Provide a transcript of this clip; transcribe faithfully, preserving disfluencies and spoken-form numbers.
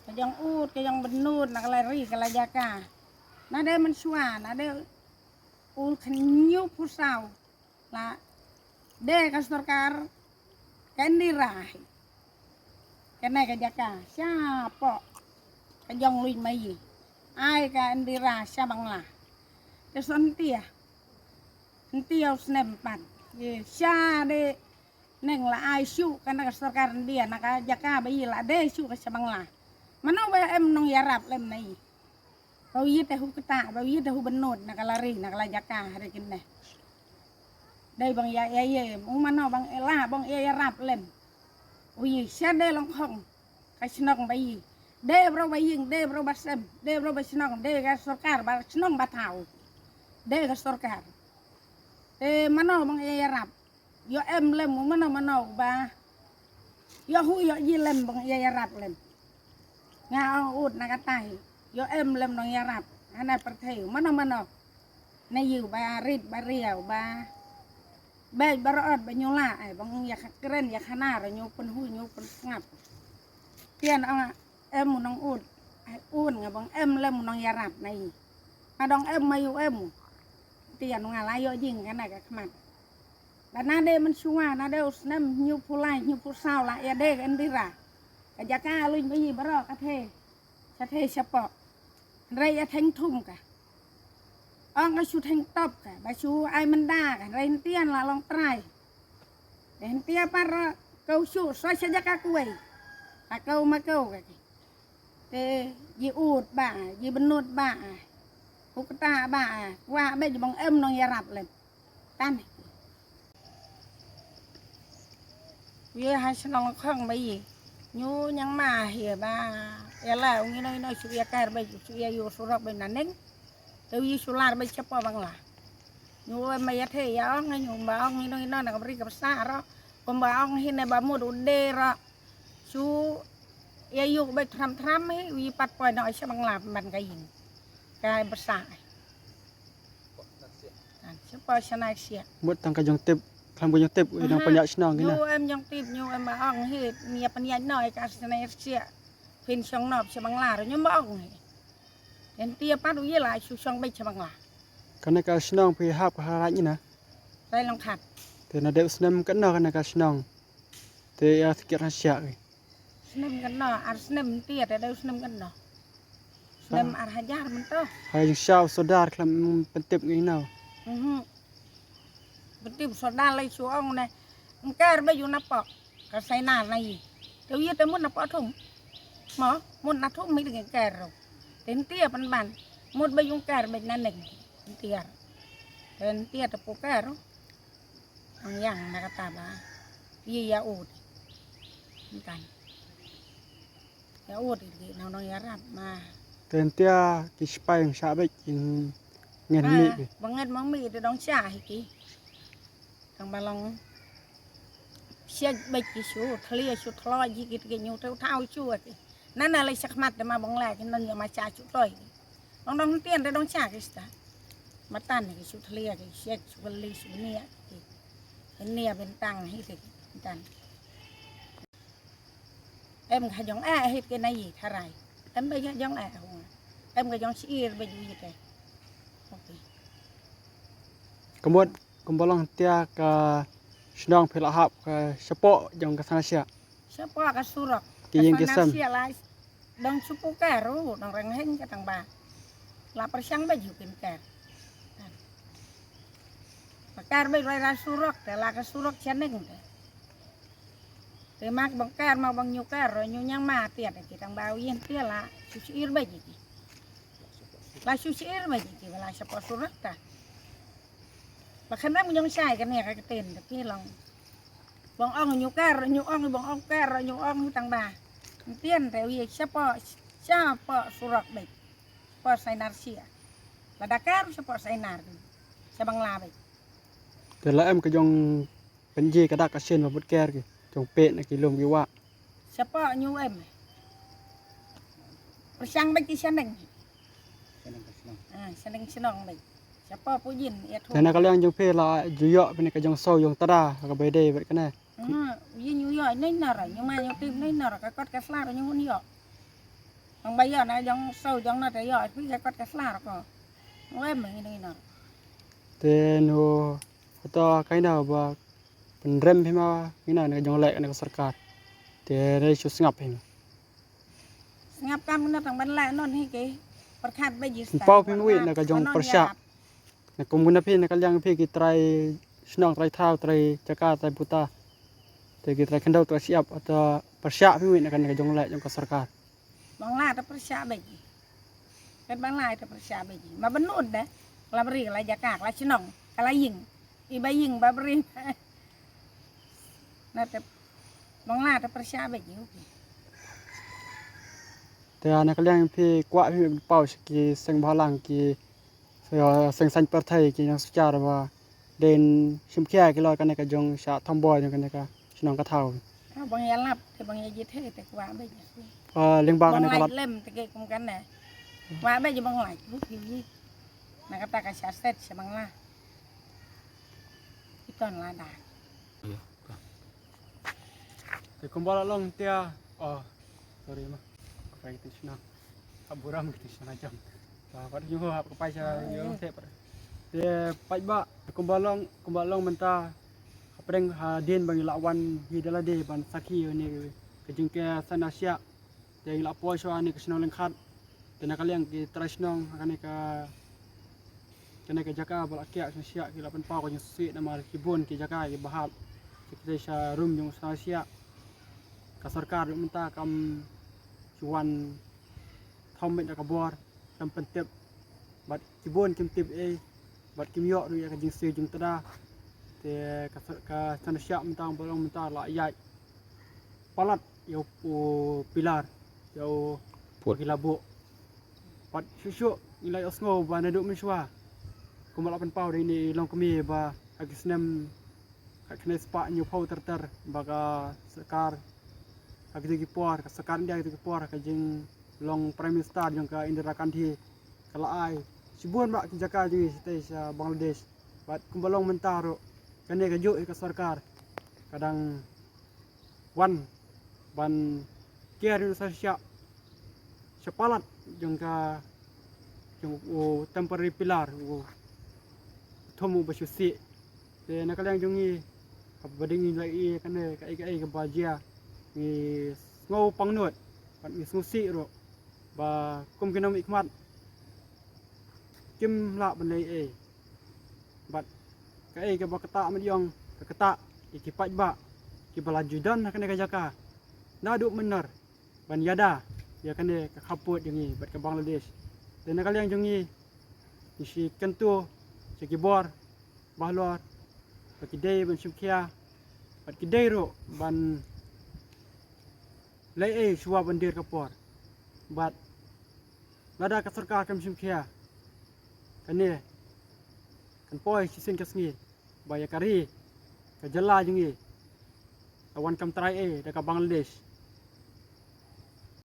Ka jong ud, ka jong bynnud, na ka la ri, ka la jaka. Na de mynshuwa, na de u khynñiuh phew saw. La de ka sorkar, ka Indira. Kane ka jaka, shapoh. Ka jong Luid Mayi. Ai ka Indira, sha Bangla. Te son tia. Ntia u snem pat. Ye, sha de neng la ai shu, kane ka sorkar India, na ka jaka ba yi la de shu ka sha Bangla. Mano ba em nongïarap lem na yi. Ba u yi te hu kata, ba u yi te hu bynnud, na ka la ri, na ka la jaka, hare kine. Dei bang ya, ya, ya, u mano bang ela, bang ya, ïarap lem. U yi, sha de long khong. Ka shnong ba yi. De bro ba ying, de bro ba sem, de bro ba shnong, de ka sorkar, ba shnong ba thaw. De ka sorkar. Te mano bang ya, ïarap. Yo em lem u mano mano ba. Yo hu yo yi lem bang ya, ïarap lem. Nga ong ud na kata hi. Yo em lem nongïarap. Hana pyrthei. Mano mano. Na yu ba rit ba riaw ba. Bej ba rot ba nyula ai bang ya kren ya khana ra nyu pynhu nyu pynsngap. Tian ong em u nong ud. Ai un nga bang em lem u nongïarap na yi. Ma dong em ma yu em u. Tian nga la yo jing kane ka khmat. Ba na de mynshuwa, na de u snem hynñiewphew lai, hynñiewphew saw la ïa de ka Indira. Ka jaka Luid Mayi baroh ka the. Ka the shapoh. Hynrei ïa theng thum ka. Ong ka shu theng top ka, ba shu ai mynda ka, hynrei hyntian la long trai. Hyntia pat ro, ka u shu, shu sha jaka kuwei. Ka kau ma kau ka ki. Te, ji ud ba, ji bynnud ba. Hu kata ba, wa ba ji bang em nongïarap lem. Tan. Ye ha shnong khong ba yi. Nyu ñiang ma hi ba. Ïa la, u ngi no, ngi no, shu ïa kar ba, shu ïa yu surok ba na neng. Te u yi shu lar ba chapo Bangla. Nyu em ma ïa the, ïa ong, nyu ba ong, ngi no, ngi no, na ka bri ka bsa ro. Kum ba ong hi ne ba mut u de ro. Shu ïa yu ba thram thram hi, u yi pat poi no, sha Bangla, man ka yin. Ka bsa. An, sha pa sha na sia. Mut tang ka jong tip, kham ka jong tip, i dang pynïaid shnong kina. Nyu em jong tip, nyu em ba ong hi, nia pynïaid no, i ka sha na sia. Phin shong nop sha Bangla, nyu ba ong hi. Hyntia pat u yi la shu shong beit sha Bangla. Kane ka shnong phi hap ka ha Raid ina. Raid Long Khat. Te na dep snem kano kane ka shnong. Te ïa tikit ha sia. Snem kano, ar snem tia te dep snem kano. Snem ar hajar mynta. Hai jong sha u sordar khlem pyntip ngi nau. Mhm. Pyntip u sordar lai shu ong ne. Ngkar ba yu na pok. Ka sainar na yi. Te u yi te mut na pok thum. Mo, mut na thum mi ding ngkar ro. Te ntia pan ban. Mut ba yu ngkar ba na neng. Ntia. Te ntia te pok kar ro. Ang yang na kata ba. Yi ya ud. Ntan. Ïa ud ki nong nong ïarap ma. Te ntia ki sipai ngi shah beit ki ngen mih ki. Ba ngen mong mih te dong shah hi ki. Tang ba long siat beit ki shu thlia shu thloi ji ki te ki nyu te u thaw shu ki. Nana lei shakhmat te ma bong la ki non ïa ma shah shu thloi ki. Dong dong ntien te dong shah ki sta. Matan ki shu thlia ki siat shu kali shu nia ki. Nia bentang hi te ki. Matan. Em ka jong eh hit ke na yi tharai. Em ba ka jong eh hung. Em ka jong shi ir ba ju yi te. Okay. Ka mut kumba long tia ka shnong phi la hap ka shapoh jong ka thana sia. Shapoh ka surok. Ki ïing ki sem. Sia lai. Dong supu ka ru dong reng heng ka tang ba. La persiang ba ju kin ka. Pakar ba roi ra surok te la ka surok chaneng te. Te mak bang kar mak bang nyu kar ro nyu ñiang ma tiat ki tang ba u yin tia la shu shu ir ba ji ki. La shu shu ir ba ji ki la shapoh surok ta. Ba khan ba mu nyong shai ka ne ka ten te ki long. Bang ong nyu kar ro nyu ong bang ong kar ro nyu ong tang ba. Ntien te u ye shapoh shapoh surok ba. Shapoh sainar sia. La dakar shapoh sainar. Sha Bangla ba. Te la em ka jong pynji ka dak ka shin ba mut ker ki jong pet na ki lum ki wah. Shapoh nyu em. Persiang beit ki shaneng. Ah, shaneng shnong beit. Shapoh pujin ïa thu. Te na ka liang jong phi la ju ïoh phi ne ka jong saw jong tada ka bai dei beit kane. Hmm, ïa ñu ïoh nai nar, ñu ma ñu tip nai nar, ka kot ka sla ñu hun ïoh. Ang ba ïoh na jong so jong na te ïoh, phi ka kot ka sla ko. Wei ma ngi nai nar. Te no, hato kaei na ba pynrem phi ma ngi na ka jong leh na ka sorkar. Te re shu sngap phi ma. Sngap kam na tang ban leh non hi ke. Pyrkhat ba ji. Pynpaw phi ma wi na ka jong pyrshah. Na kum na phi na ka liang phi ki trai shnong, trai thaw, trai jaka, trai puta. Te ki trai khyndew, trai shyiap, hato pyrshah phi ma wi na ka, na ka jong leh jong ka sorkar. Bangla ta pyrshah ba ji. Kat bangla ta pyrshah ba ji. Ma bynnud de. Ka la bri, ka la jaka, ka la shnong, ka la ïing. I ba ïing ba bri. Na ta bangla ta pyrshah ba ji. Te na ka liang phi kwah phi pynpaw sha ki seng bhalang, ki seng saiñ pyrthei, ki nongshai ba dei shim khia ki lor kane ka jong sha thombor jong kane ka shnong ka thaw. Bang ïa lap te bang ïa jithe te kwah ba ji. Lyngba kane ka lad lem te ke kum kane. Kwah ba ji bang lait bu phi ji. Na kata ka sha set sha bangla. Iton lada. Te kumba la long te, oh, sorry ma. Ka pai ki shnong. Ka buram ki shnong jam. Ba pat ñu hap ka pai sha ñu te pat. Te pat ba kumba long, kumba long mynta. Hapdeng hadien ba ngi la wan hi da lade ban sakhi ïa une ka jingkyrsan na shiah. Te ngi la poi shuwa ne ka shnong Lyngkhat. Te na ka liang ki trai shnong ha kane ka, kane ka jaka ba la kiak sha shiah ki la pynpaw ka jingsngewsih namar ki bun ki jaka ki ba hap. Ki tei sha rum jong sha shiah. Ka sorkar mynta kam shu wan thom beit da ka bor, kam pyntip. Bad ki bun kim tip ei. Bad kim ïoh ruh ïa ka jingsiew jingtda. Te ka, ka shnong shiah mynta ba long mynta la ïaid palat ïa u pilar ïa u put ki la buh. Bad shuh shuh ngi la ïohsngew ba naduh mynshuwa kumba la pynpaw da ine i longkmie ba ha ki snem khatkhyndai spah hynñiewphew ter ter ba ka sorkar ha kito ki por, ka sorkar India ha kito ki por, ha ka jinglong Prime Minister jong ka Indira Gandhi, ka la ai shibun bha ki jaka jong ngi shatei sha Bangladesh. Bad kumba long mynta ruh kane kajuh hi ka sorkar ka dang wan ban ker ïa u sha shiah sha palat jong ka, jong u temporary pillar, u thum u ba shu sih. Te na ka liang jong ngi, haba dang ngi la ïohi kane kaei kaei kaba jia, ngi sngew pangnud bad ngi sngewsih ruh ba kum ki nongmihkhmat kim lah ban leh ei. Bad kaei kaba ktah mynjong ka ktah ïa ki paidbah kiba la ju don ha kane ka jaka naduh mynnar ban ïada ïa kane ka khappud jong ngi bad ka Bangladesh. Te na ka liang jong ngi, ngi shu kyntu sha ki bor bahlor ba ki dei ban shim khia bad ki dei ruh ban leh ei shuwa ban dier ka por. Bad lada ka sorkar kam shim khia, kane kan poi shisien ka sngi ba ïa ka ri ka jylla jong ngi ka wan kam trai ei da ka Bangladesh.